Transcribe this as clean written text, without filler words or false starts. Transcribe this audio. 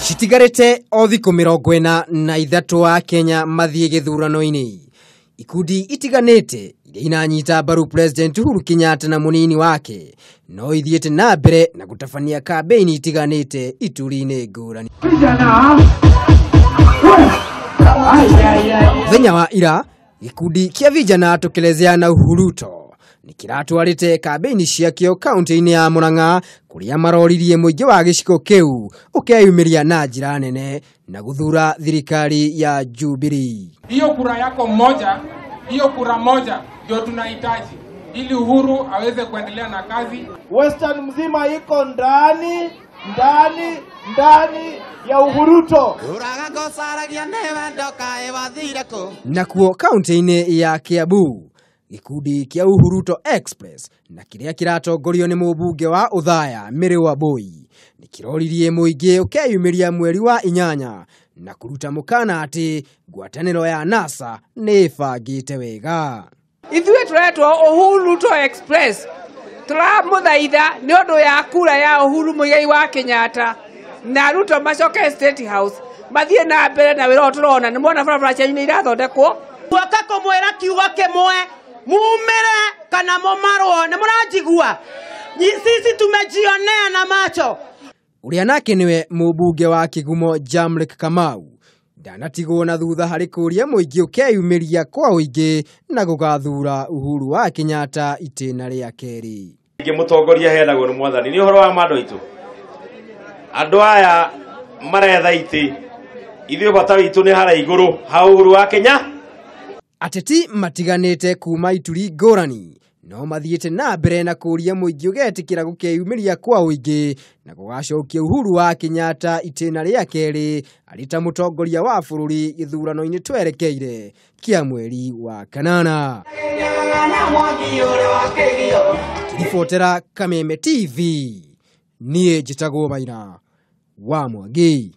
Citigarĩte o thikũ 43 a Kenya mathiĩ gĩthurano-inĩ. Ikundi itiganĩte iria inanyita mbaru President Uhuru Kenyatta na mũnini wake no ithiĩte na mbere na gũtabania kambĩini itiganĩte ituri-inĩ ngũrani. Mũthenya wa ira, gĩkundi kĩa vijana tokelezea na Uhuruto nĩkĩratwarĩte kambĩini ciakĩo kaunti-inĩ ya Murang'a kũrĩa maroririe mũingĩ wa gĩcigo kĩu ũkeyumĩria na njĩra nene na gũthura thirikari ya Jubilee. Hiyo kura yako moja, hiyo kura moja ndio tunahitaji ili Uhuru aweze kuendelea na kazi. Western mzima iko ndani ndani ndani ya Uhuruto. Nakuo kaunti-inĩ ya Kiambu, gĩkundi kĩa Uhuruto Express na kĩrĩa kĩratongorio nĩ mũmbunge wa Othaya Mary Wambui nĩkĩroririe mũingĩ ũkeyumĩria mweri wa 8 na kũruta mũkana atĩ ngwatanĩro ya NASA nĩ ĩbangĩte wega. Ithuĩ tũretwo Uhuruto Express tũramũthaitha nĩ ũndũ ya kura ya Uhuru Muigai wa Kenyatta na Ruto macoke State House mathiĩ na mbere na wĩra ũyũ tũrona. Nĩ mona barabara cianyu nĩ irathondekwo. Guoka kũmwĩra kiugo kĩmwe, mumire kana mumarwo, nĩ mũranjigua? Sisi tumejionea na macho. Ũrĩa nake nĩwe mũmbunge wa Kĩgumo Jamleck Kamau ndanatigwo na thutha harĩ kũria mũingĩ ũkeyumĩria kwa ũingĩ na gũgathura Uhuru wa Kenyatta itĩna rĩa kerĩ. Ingĩ mũtongoria heanagwo nĩ mwathani nĩ ũhoro wa ma andũ aitũ. Andũ aya maretha itĩ, ithuĩ bata witũ nĩ harĩa igũrũ ha Uhuru wa Kenya. Ateti matiganĩte kuma ituri ngũrani no mathiĩte na mbere na kũria mũingĩ ũgetĩkĩra gũkeyumĩria kwa ũingĩ na gũgacokia Uhuru wa Kenyatta itĩna rĩa kerĩ arĩ ta mũtongoria wa bũrũri gĩthurano-inĩ twerekeire kĩa mweri wa 8. Ribotera Kameme TV, niĩ njĩtagwo Maina wa Mwangi.